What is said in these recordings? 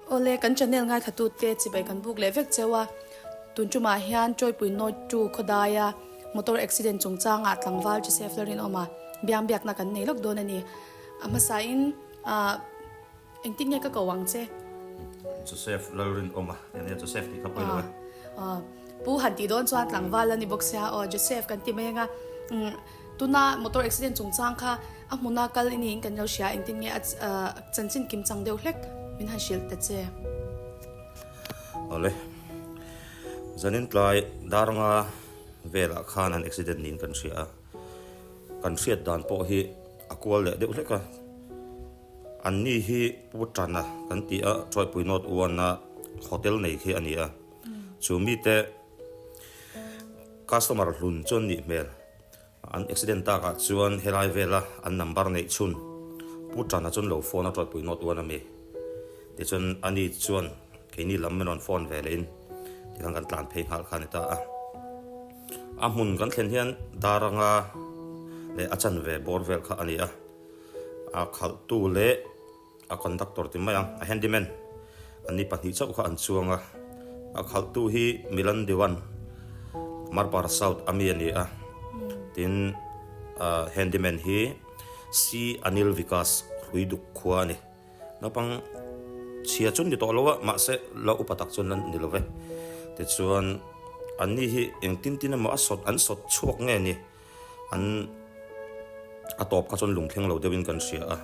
Awle, kan channel ngaithlatute chibai kan buk leh vek cheu a, tun tumah hian Tawipui North 2 khawdaia motor accident chungchangah tlangval Joseph Lalrinawma biang biakna kan nei lawk dawn a ni. A hmasain engtin nge ka ko ang che? Joseph Lalrinawma tih a nia, Joseph tih kha pawi lo e. Pu han tih dawn chuan tlangval a ni bawk sia aw, Joseph kan ti mai ang a. Tuna motor accident chungchang kha a hmuna kal i niin kan lo hria, engtin nge a chanchin kim chang deuh hlek min han hrilh ta che. Awle, zanin tlai daranga velah khan an accident niin kan hria a, kan hriat dan pawh hi a kual leh deuh hlek a, anni hi Pu Tana kan ti a, Tawipui North One-a hotel nei khi a ni a, chu mite customer hlun chu an nih hmel. An accident takah chuan helai vela an number neih chhun Pu Tana chuan lo phone a tawipui nawt uan a mi. Tichuan ani chuan keini lam min rawn phone ve lehin tikhan kan tlan phei nghal kha a ni ta a. A hmun kan thlen hian Daranga leh a chanve bawr vel kha a ni a. A khalhtu leh A conductor ti mai ang, a handyman an ni pahnih chauh kha an chuang a, a khalhtu hi Milan Dewan, Marpara South a mi a ni a, tin handyman hi C Anil Vikas Hruiduk khua a ni. Naupang chhia chu ni tawh lo a, mahse la upa tak chuan la ni lo ve. Tichuan an ni hi engtin tin emaw a sawt an sawt chhuak nge ni? An a tawp kha chuan lungthleng lo deuhin kan hria a.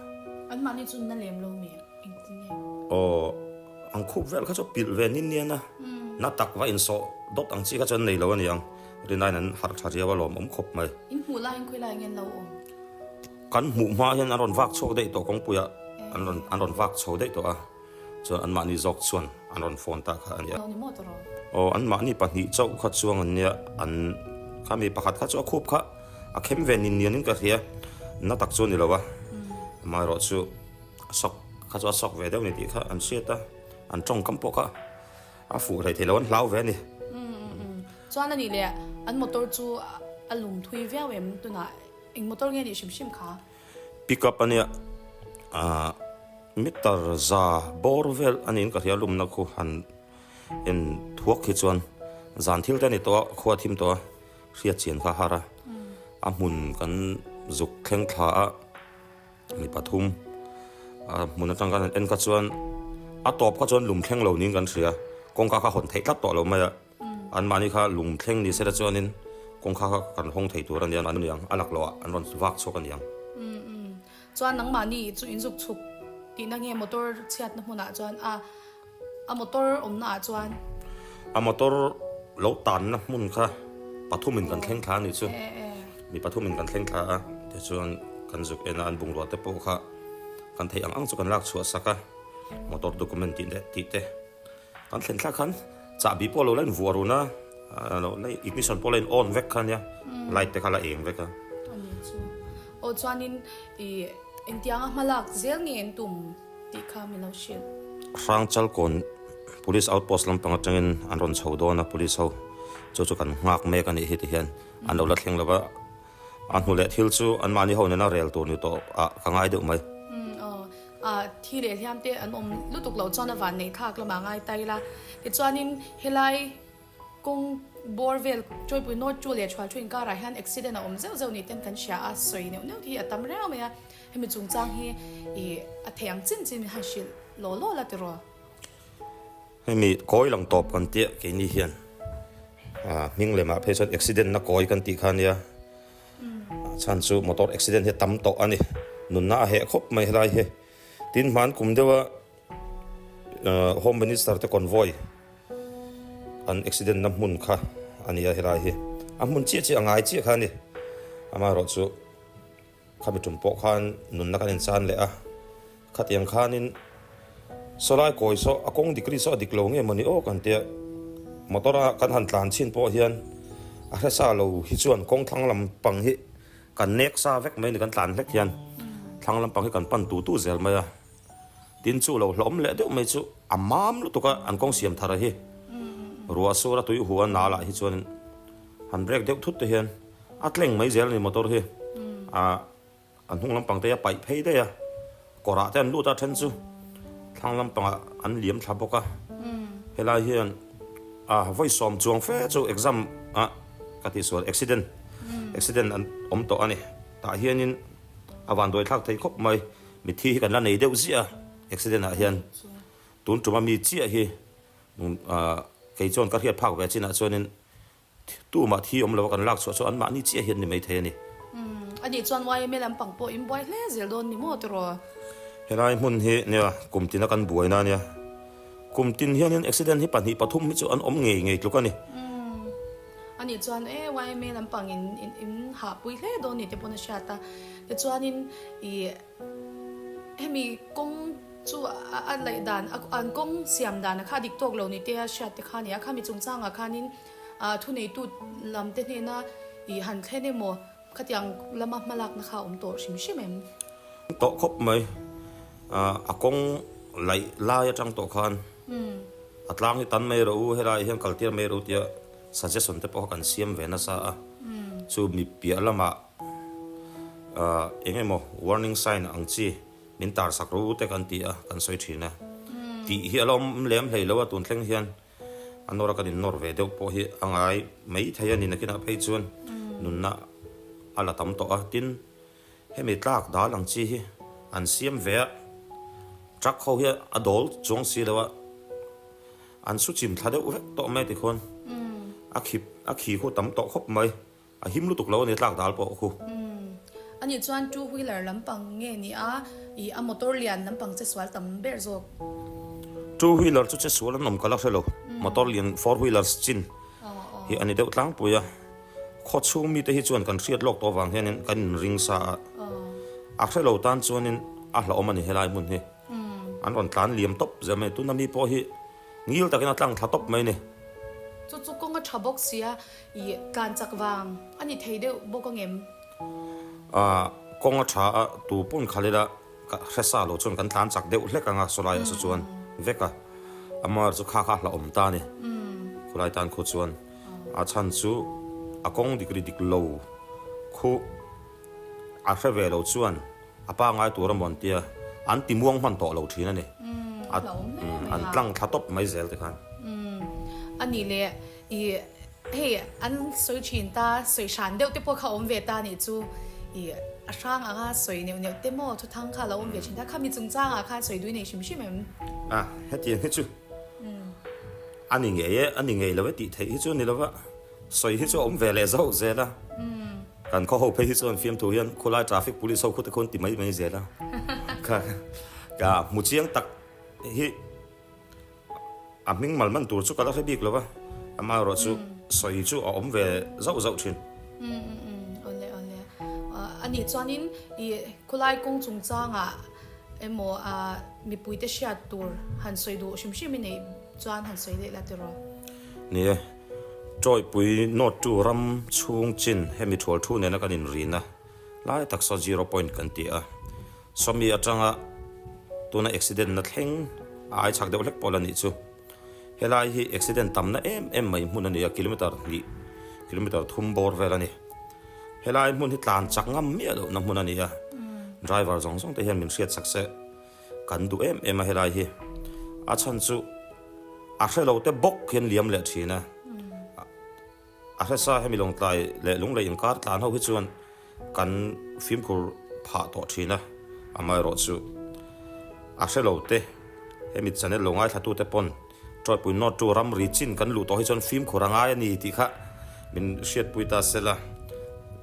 An mahni chu na lem lo mi engtin nge? Aw, ang khup vel kha chu pilh ve nin nian a, na tak va insawh dawt ang chi kha chuan nei lo a ni ang. Rinain an harh tha riau a lawm awm khawp mai. In hmuh laiin khawi lai nge an lo awm? Kan hmuh hma hian an rawn vak chhuak daih tawh kawngpuiah an rawn an rawn vak chho daih tawh a. Chuan anmahni zawk chuan an rawn phone ta kha a nia. Aw, anmahni pahnih chauh kha chuang an nia, an kha mi pakhat kha chu a khup kha a khem ve nin nianin ka hria, na tak chu a ni lo a, amaherawh chu a sawk kha chu a sawk ve deuh a ni tih kha an hriat a, an tawngkam pawh kha a fuh hlei thei lo, an hlau ve a ni. Chuan a nih leh an motor chu a lum thui viau em tunah eng motor nge nih hrim hrim kha? Pick up a nia, ah meter za bawr vel a niin ka hria lumna khu han en thuak hi chuan zan thil te a ni tawh a, khua a thim tawh a, hriat chian kha a har a, a hmun kan zuk thleng thla a, mi pathum a hmun atang khan han en kha chuan a tawp kha chuan lum thleng lo niin kan hria, kawngka kha hawn theih tlat tawh lo mai a. Anmahni kha lung thleng ni sela chuanin kawngkha kha kan hawng thei tur a nia an niang, a lak loh ah an rawn vak chhuak a niang. Umm umm. Chuan nangmahni chu inzuk chhuk tihna nge motor chhiatna hmunah chuan a a motor awmna ah chuan? A motor lo tanna hmun kha pathumin kan thleng thla a nih chu. Mi pathumin kan thleng thla a, tichuan kan zuk en a, an bungrua te pawh kha kan theih ang ang chu kan lak chhuah sak a, motor document tih leh tih te. Kan thlen thlak khan chahbi pawh lo la in vuah run a, lo la ignition pawh la in on vek kha ania, light te kha la eng vek a. Ani chu. Aw chuanin i engtianga hma lak zel nge an tum tih kha min lo hrilh. Hrangchalkawn Police Outpost lampang atangin an rawn chho dawn a Police ho chu chu kan nghak mek a nih hi ti hian an lo la thleng lo va. A hnu leh thil chu anmahni ho nena rel tur ni tawh ah ka ngai deuh mai. Umm aw. Ah thi leh hliam te an awm lutuk loh chuan a van neih thlak lamah ngai ta ila. Tichuanin helai kawng bawr vel Tawipui North chu leh Thual thu inkarah hian accident a awm zeuh zeuh ni ten kan hria a, sawi neuh neuh hi a tam riau mai a. Hemi chungchang hi ih a thei ang chin chin min han hrilh law law la tiraw. Hemi kawi lang tawp kan tia keini hian hming lemah phei chuan accident na kawi kan tih kha ania, a chhan chu motor accident hi a tam tawh a ni, nunna a heh khawp mai helai hi. Tin hman kum deuha Home Minister te convoy an accident na hmun kha a nia helai hi, a hmun chiah chiah a ngai chiah kha a ni, amaherawhchu Khami tum pawh khan nunna kan inchan leh a, khatiang khanin sawlai kawi saw a kawng dik ri saw a dik lo nge mawni aw kan tia, motor a kan han tlan chhin pawh hian a hresa lo hi chuan kawng thlang lampang hi kan nek sa vek mai a ni kan tlan hlek hian thlang lampang hi kan pan tu tu zel mai a, tin chu lo hlawm leh deuh mai chu a mam lutuk a an kawng siam thar hi ruah sur a tui hu a nal ah hi chuan han brake deuh thut te hian. A tleng mai zel a ni motor hi. A a hnung lampang te a paih phei daih a, kawrah te an lut a then chu. Thlang lampangah an liam thla bawk a. Helai hian a vawi sawm chuang fe chu exam a ka tih sual accident accident an awm tawh a ni. Tah hianin a vanduai thlak thei khawp mai. Mitthi hi kan la nei deuh ziah a accident ah hian tun tuma mi chiah hi kei chuan ka hriat phak ve chinah chuanin Tumah thi awm lo a kan lak chhuah chu anmahni chiah hian ni maithei a ni. Umm, anih chuan yma lampang pawh in buai hle zel dawn ni maw tiraw? Helai hmun hi nia kum tina kan buaina a nia. Kum tin hianin accident hi pahnih pathum hi chu an awm ngei ngei tluk a ni. Umm, anih chuan e yma lampang in in hahpui hle dawn ni te pawn a hriat a. Tichuanin ih hemi kawng chu a laih dan an kawng siam dan a kha dik tawk lo ni te a hriat te kha a ni a. Khami chungchangah khanin Thuneitu lam te hnena i han thlen emaw khatiang lama hmalakna kha a awm tawh hrim hrim em? Tawh khawp mai. A kawng laih lai atang tawh khan a tlang hi tan mai rawh u, helaiah hian kal tir mai rawh u tia suggestion te pawh kha kan siam ve nasa a. Chu mi piah lamah eng emaw warning sign ang chi min tar sak rawh u te kan ti a, kan sawi thin a. Tih hi a la awm lem hlei lo a tun thleng hian. A nawr a kan innawr ve deuh pawh hi a ngai mai thei a ni. Nakinah phei chuan nunna a la tam tawh a, tin hemi tlak dal ang chi hi an siam ve a, truck ho hi a dawl chuang si lo a, an su chim thla deuh vek tawh mai tikhuan a khip a khi khu tam tawh khawp mai. A him lutuk lo a ni tlak dal pawh khu. Umm. Anih chuan two wheeler lampang nge ni a, ih a motor lian lampang che sual tam ber zawk. Two wheeler chu che sual an awm ka la hre lo. Motor lian four wheelers chin hi a ni deuh tlangpui a. Khaw chhung mite hi chuan kan hriat lawk tawh vang hianin kan inring sa a. A hre lo tan chuanin a hlauhawm a ni helai hmun hi. An rawn tlan liam tawp zel mai. Tuna mi pawh hi ngil takin a tlang thla tawp mai a ni. Chu chu kawng a tha bawk sia. I tlan chak vang a ni thei deuh bawk ang em? A, kawng a tha a, tu pawn khalh ila ka hre sa lo chuan kan tlan chak deuh hlek ang a, sawlaiah saw chuan vek a, amar chu kha kha hlauhawm ta a ni, khulai tan khu chuan a chhan chu a kawng dik ri dik lo khu a hre ve lo chuan a pangai tur a mawn tia an ti muang hman tawh lo thin a ni, an tlang thla tawp mai zel te khan. A nih leh I hei an sawi thin ta, sawi hran deuh te pawh kha awm ve ta nih chu i a hrang anga sawi neuh neuh te maw thuthang kha a lo awm ve thin ta, khami chungchangah khan sawi dui nei hrim hrim em? A, hetiang hi chu a ni ngei e, a ni ngei lo e tih theih hi chu a ni lo va, sawi hi chu a awm ve leh zauh zel a, kan khaw ho phei hi chuan fiamthu hian khulai traffic police ho khute khuan ti mai mai zel a, ka ka hmu chiang tak hi. A hming mal man tur chu ka la hre bik lo va, amaherawh chu sawi chu a awm ve zauh zauh thin. Umm umm umm awle awle. Anih chuanin i khawlai kawng chungchangah emaw mipuite hriat tur han sawi duh hrim hrim i neih chuan han sawi leh la tiraw? Ni e, Tawipui North tu ram chhung chin hemi thual thu nena kan inrina lai tak saw zero point kan ti a. Sawmi atanga tuna accident na thleng a ai chak deuh hlek pawh la nih chu. Helai hi accident tamna em em mai hmun a ni a, kilometer hnih, kilometer thum bawr vel a ni. Helai hmun hi tlan chak ngam miah lohna hmun a ni a, driver zawng zawng te hian min hriat chak se kan duh em em a helai hi. A chhan chu a hre lo te bawk hian liam leh thin a. A hresa hemi Lawngtlai leh Lunglei inkar tlan ho hi chuan kan fimkhur phah tawh thin a, amaherawh chu a hre lo te, hemi channel lo ngaithla te pawn Tawipui North chu ramri chin kan luh tawh hi chuan fimkhur a ngai a ni tih kha min hriatpui ta se la,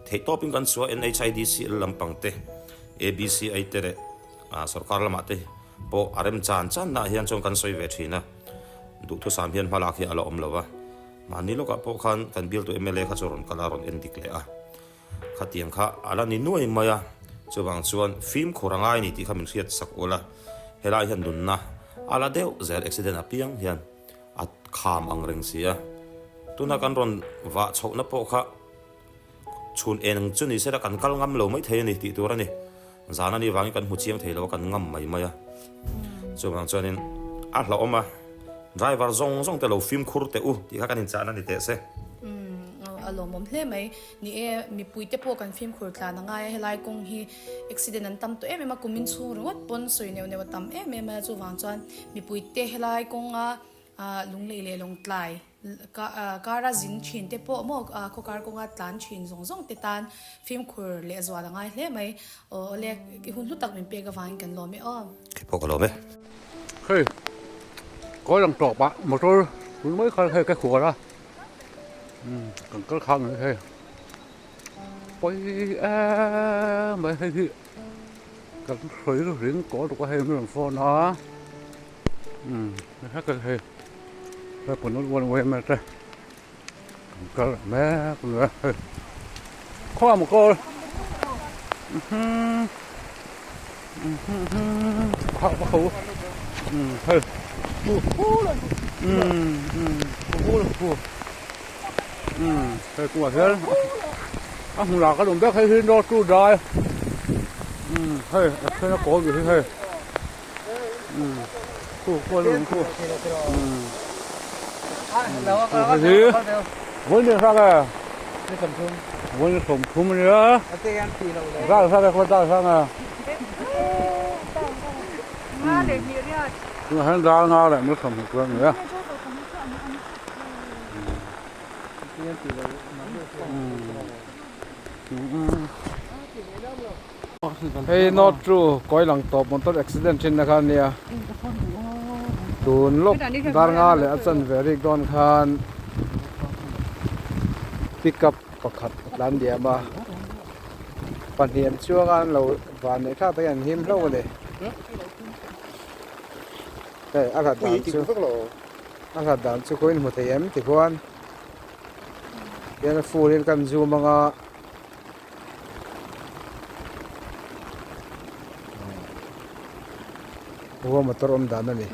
theihtawpin kan chhuah NHIDCL lampang te, ABCI te leh sorkar lamah te pawh a rem chan chan naah hian chuan kan sawi ve thin a, duhthusam hian hmalak hi a la awm lo va. Mahni lawkah pawh khan kan bialtu mla kha chu rawn kal a, rawn en dik leh a. Khatiang kha a la ni nuai mai a, chuvang chuan fimkhur a ngai a ni tih kha min hriat sak ul a. Helai hian nunna a la deuh zel, accident apiang hian a kham ang reng si a. Tuna kan rawn vah chhohna pawh kha chhun eng chu ni sela kan kal ngam lo mai thei a ni tih tur a ni. Zan a nih vangin kan hmu chiang thei lo a, kan ngam mai mai a. Chuvang chuanin a hlauhawm a, driver zawng zawng te lo fimkhur teh u tih kha kan inchahna ni teh se. Umm. a lawmawm hle mai. Ni e, mipuite pawh kan fimkhur tlan a ngai a, helai kawng hi accident an tam tawh em em a, kumin chhung ringawt pawn sawi neuh neuh a tam em em a, chuvang chuan mipuite helai kawnga lunglei leh lawngtlai kara zin thin te pawh maw khawkar kawnga tlan thin zawng zawng te tan fimkhur leh zual a ngai hle mai. Aw awle, i hun hlu tak min pek avangin kan lawm e aw. Kei pawh ka lawm e. Hei, kawi lang tawp ah motor tun mai khan hei ka khuar a, umm kan kal khang ang hei pawi em mai hei hi kan sawi ring kawl tuk a hei min rawn phone a umm hei hei pawh one way te. Kan kal mek a hei khaw maw kawl kha va kho hei hei kawngah hian a hmun ah kan awm vek hei hi north chu dai hei a then a kawl hi hei Hei North True kawi lang tawp motor accident thin na kha ania tun lawk dar nga leh a chanve rik dawn khan pickup pakhat a tlan diam a pahnih an chuang a an lo van neih thlak takin an him hlauh a ni hei a hlat dan chu a hlat dan chu khawiin hmu thei em tikhuan hian a full in kan zoom anga. Khua motor awm dan a ni.